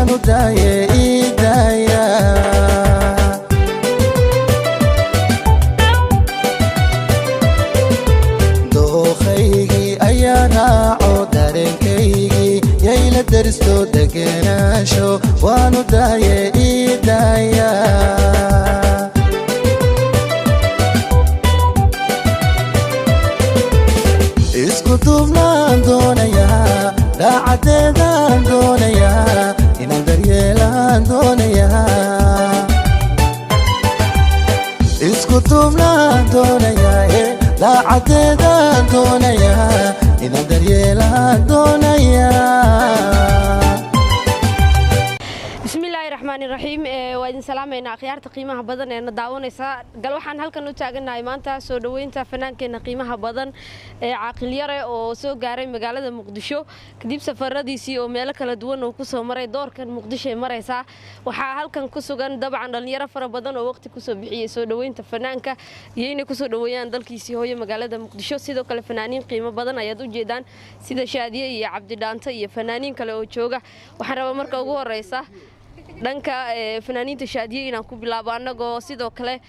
Waanu daaye idaaya. Dooqaygii ayaa raaco dareenkaygii, yayla deristo degenaansho. Waanu daaye idaaya. Isku duubnaan doonayaa, daacadeedaan doonayaa, inaan daryeelaan doonayaa. Isku duubnaan doonayaa, daacadeedaan doonayaa, inaan daryeelaan doonayaa. Bismillaahi raxmaani raxiim. Waa idin salaamaynaa, akhyaarta qiimaha badan ee na daawanaysa. Gal waxaan halkan u taagannahay maanta soo dhoweynta fanaankeenna qiimaha badan ee Caaqil Yare oo soo gaaray magaalada Muqdisho kadib safaradiisii oo meelo kala duwan uu kusoo maray. Doorkan Muqdisho ay maraysaa. Waxaa halkan ku sugan dabcan dhallinyaro fara badan oo waqti kusoo bixiyey soo dhoweynta fanaanka iyo inay kusoo dhoweeyaan dalkiisii hooyo, magaalada Muqdisho. Sidoo kale fanaaniin qiimo badan ayaad u jeedaan, sida Shaadiye iyo Cabdidhaanto iyo fanaaniin kale oo jooga. Waxaan rabaa marka ugu horeysa dhanka fanaaniinta Shaadiye inaan ku bilaabo, annagoo sidoo kale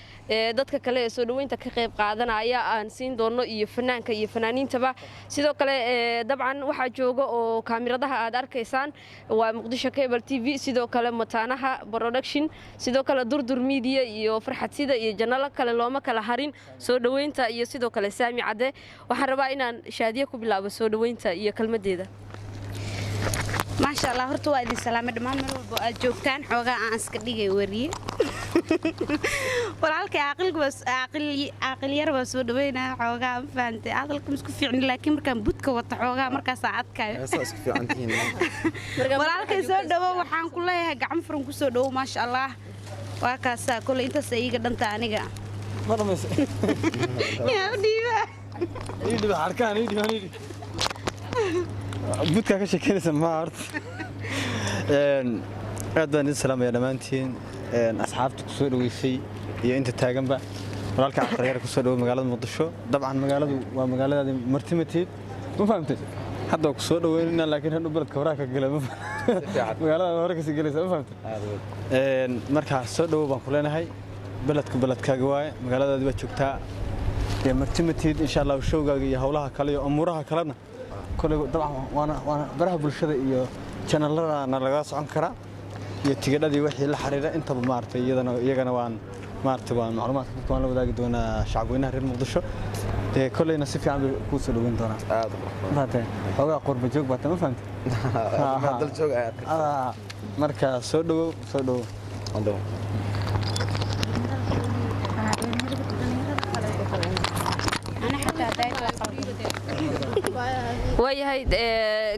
dadka kale ee soo dhoweynta ka qayb qaadanaya aan siin doono iyo fanaanka iyo fanaaniintaba. Sidoo kale dabcan waxaa jooga oo kaamiradaha aad arkaysaan waa Muqdisho Cable TV, sidoo kale Mataanaha Production, sidoo kale Durdur Media iyo Farxad Sida iyo janalo kale. Looma kala harin soo dhoweynta, iyo sidoo kale Saami Cadde. Waxaan rabaa inaan Shaadiye ku bilaabo soo dhoweynta iyo kelmadeeda. Maasha Allah, horta waa idin salaamay dhammaan meel walbo aad joogtaan. Xoogaa aan iska dhigay wariye. Walaalkay Caaqil Yar baa soo dhaweynaa. Xoogaa ma fahantay, hadalka ma isku fiicni, laakiin markaan budka wata xoogaa markaasaa adkayo. Walaalkay soo dhawo, waxaan ku leeyahay gacan furan ku soo dhawo. Maasha Allah, waa kaasaa. Koley intaas iiga dhanta aniga yaa u dhiiba. Budkaa ka sheekeynaysa maa horta. Aad baan idin salaamaya dhammaantiin, asxaabta ku soo dhoweysay iyo inta taaganba. Walaalka Caqalyar, ku soo dhowo magaalada Muqdisho. Dabcan magaaladu waa magaaladaadi, martimateed, ma fahamtay? Hadda waa ku soo dhoweynayna, laakiin hadhow beledka horaa ka gala, magaalada hore kasii gelaysa, ma fahamtay? Markaa soo dhowow baan ku leenahay. Beledku beledkaaga waaye, magaaladaadi baa joogtaa dee, martimateed. Insha Allah showgaaga iyo howlaha kale iyo amuuraha kalena koley dabcan waana baraha bulshada iyo janaladana laga socon karaa, iyo tigidhadii wixii la xiriira intaba, maaragtay. Iyadana iyagana waan, maaragtay, waan macluumaadka dadka waan la wadaagi doonaa shacabweynaha reer Muqdisho. Dee kolleyna si fiican bay kuu soo dhoweyn doonaa. Mafahamtay? Xoogaa qurba joog baata, ma fahamtay? Marka soo dhowow, soo dhowow. Waayahay,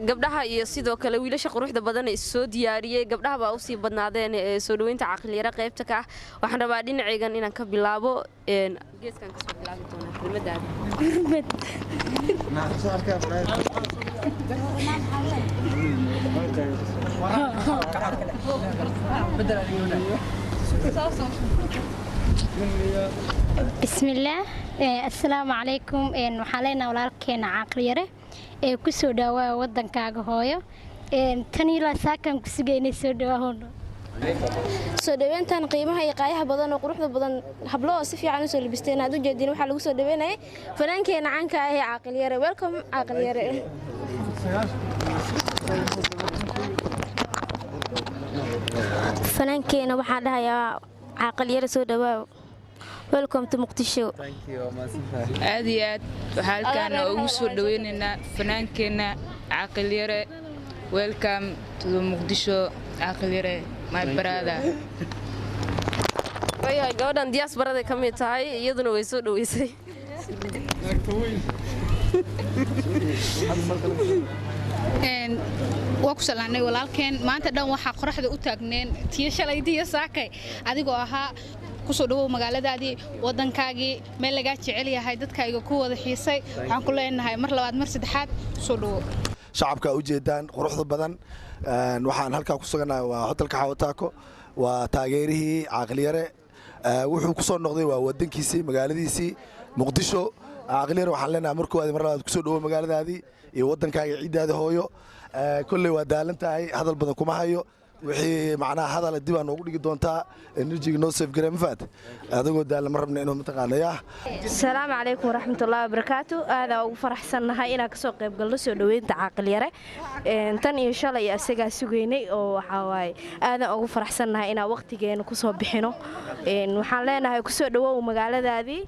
gabdhaha iyo sidoo kale wiilasha quruxda badan ee soo diyaariyey, gabdhaha baa usii badnaadeen ee soo dhoweynta Caqilyaro qaybta ka ah. Waxaan rabaa dhinacaygan inaan ka bilaabo, geeskan kasoo bilaabi doonaa kelmadaada. Bismillaah, assalaamu calaykum. Waxaan leenaha walaalkeena Caaqil Yare ee ku soo dhaawaa wadankaaga hooyo. Tan ilaa saakaan ku sugaynay, soo dhawaahoono. Soo dhaweyntan qiimaha iyo qaayaha badan oo quruxda badan, hablo oo si fiican usoo labisteen aad u jeedin, waxaa lagu soo dhaweynayay fanaankeenna caanka ah ee Caaqil Yare. Welcome, Caaqil Yare. Fanaankeena waxaan dhahayaa, Caaqil Yare, soo dhawaaw, welcome to Muqdisho. Aad iyo aad waxaa halkaana ugu soo dhaweynaynaa fanaankeenna Caaqil Yare. Welcome to the Muqdisho, Caaqil Yare, my brother. Waayahay, gabadhan diyaasbaraday ka mid tahay, iyaduna way soo dhoweysay. Waa ku salaanay walaalkeen. Maanta dhan waxaa qoraxda u taagneen tiyo shalay tiyo saakay adigoo ahaa. Kusoo dhawow magaaladaadii, wadankaagii, meel lagaa jecel yahay, dadkayga ku wada xiisay. Waxaan ku leenahay mar labaad, mar saddexaad, kusoo dhawow. Shacabka u jeedaan quruxda badan, waxaan halkaa ku sugannahay waa hotelka Xawataako. Waa taageerihii Caaqil Yare. Wuxuu ku soo noqday waa wadankiisii, magaaladiisii Muqdisho. Caaqil Yare, waxaan leenahay mar koowaad, mar labaad, kusoo dhawow magaaladaadii iyo waddankaaga, ciiddaada hooyo. Kolley waa daalan tahay, hadal badan kuma hayo. Wixii macnaha hadala dib aa noogu dhigi doontaa, energy-ga noo save garee, ma fahat? Adigoo daalla ma rabna inuu mataqaanayaa. Asalaamu calaykum waraxmatullaahi wabarakaatu. Aadaa ugu faraxsannahay inaan kasoo qayb galno soo dhoweynta Caaqil Yare. Tan iyo shalay asagaa sugaynay, oo waxaa waaye aadaan ugu faraxsannahay inaan waqtigeena kusoo bixino. Waxaan leenahay kusoo dhawow magaaladaadii,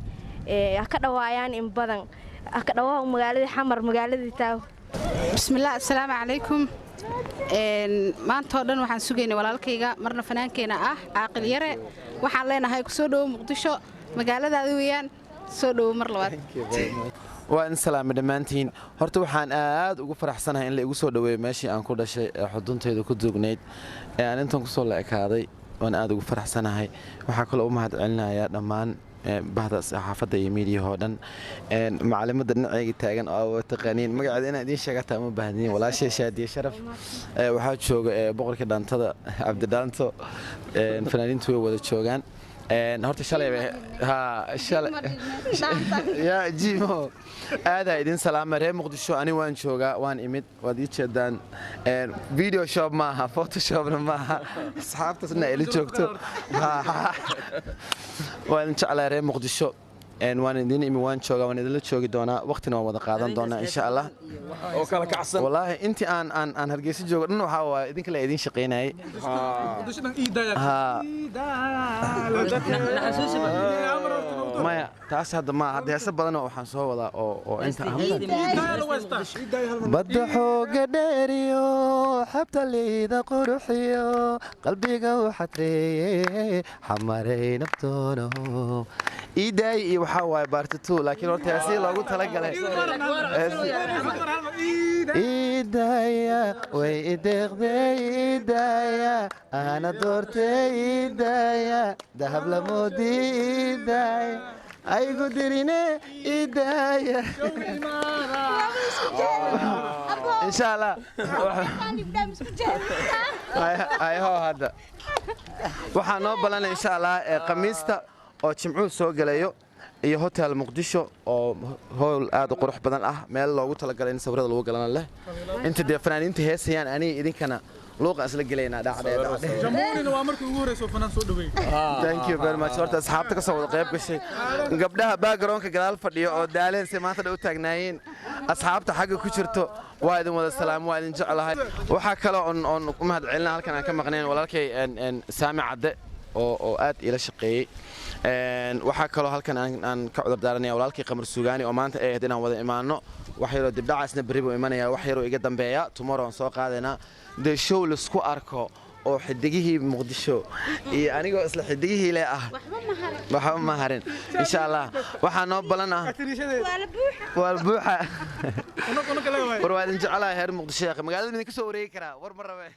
ha ka dhawaayaan in badan, ha ka dhawaaw magaaladii Xamar, magaaladii Taaw. Bismillaah, assalaamu calaykum. Maanta oo dhan waxaan sugaynay walaalkayga, marna fanaankeenna ah, Caaqil Yare. Waxaan leenahay kusoo dhowo Muqdisho, magaaladaadi weeyaan, soo dhowo mar labaad. Waa in salaamay dhammaantiin. Horta waxaan aad ugu faraxsanahay in la igu soo dhoweeyo meeshii aan ku dhashay ee xuduntayda ku duugnayd ee aan intan kusoo la ekaaday. Waan aad ugu faraxsanahay. Waxaa kaloo u mahad celinayaa dhammaan bahda saxaafadda iyo miidiyahoo dhan, macalimada dhinacayga taagan oo taqaaniin magaceeda inaan idiin sheegataa ma baahdiin, walaashay Shaadiye Sharaf. Waxaa jooga boqorkii dhaantada, Cabdidhaanto. Fanaaniintu way wada joogaan. Horta shalay ha shalay ya jimo aadaa idin salaama reer Muqdisho. Ani waan joogaa, waan imid, waad ii jeedaan. Video shop maaha, photoshopna maaha, asxaabtaasna ila joogto. Waan idin jeclaa reer Muqdisho, waan idin imi, waan joogaa, waan idinla joogi doonaa, waqtina waan wada qaadan doonaa insha Allah. Oo kala kacsan. Wallaahi intii aan Hargeysa joogo dhan waxaa waaye idinka la idin shaqaynayay. Ha. Maya, taas hadda ma hadda heese badan oo waxaan soo wadaa oo inta Badda xooga dheeriyo, xabta liida quruxiyo, qalbiga u xadreeye xamaray nabtoono iidaay iyo waxaa waaye baartitu, laakiin horta heesihii loogu talagalay Iidaya way ideeqday, iidaya ana doortay, iidaya dahab lamoodi, iidaya aygu dirine, iidaya insha Allah. Ayho hadda waxaa noo ballanay insha Allah ee Khamiista oo Jimcuhu soo gelayo iyo Hotel Muqdisho oo howl aad u qurux badan ah, meel loogu talagalay in sawirada lagu galana leh. Inta dee fanaaniinta heesayaan, aniga idinkana luuqa isla gelaynaa dhacdee dhacdee. Jamhuurina waa markii ugu horreysay oo fanaan soo dhaweeyay. Thank you very much. Horta asxaabta ka soo wada qayb gashay, gabdhaha backgroundka gadaal fadhiyo oo daaleen si maanta dhan u taagnaayeen, asxaabta xagga ku jirto, waa idin wada salaam, waa idin jeclahay. Waxaa kaloo oon u mahad celina halkan aan ka maqnayn walaalkay Saami Cadde oo aad ila shaqeeyey. Waxaa kaloo halkan aan ka cudur daaranaya walaalkay Qamar Suugaani oo maanta ay ahayd inaan wada imaano, wax yaroo dibdhacaasna berri buu imanaya, wax yaroo iga dambeeya. Tomorrow aan soo qaadaynaa dee show laisku arko oo xidigihii Muqdisho iyo anigoo isla xidigihii le ah, waxba ma harin insha Allah. Waxaa noo balan ah waa buuxa. War waa idin jeclahay heer Muqdisho, magaalada idinka soo wareegi karaa, war ma rabe.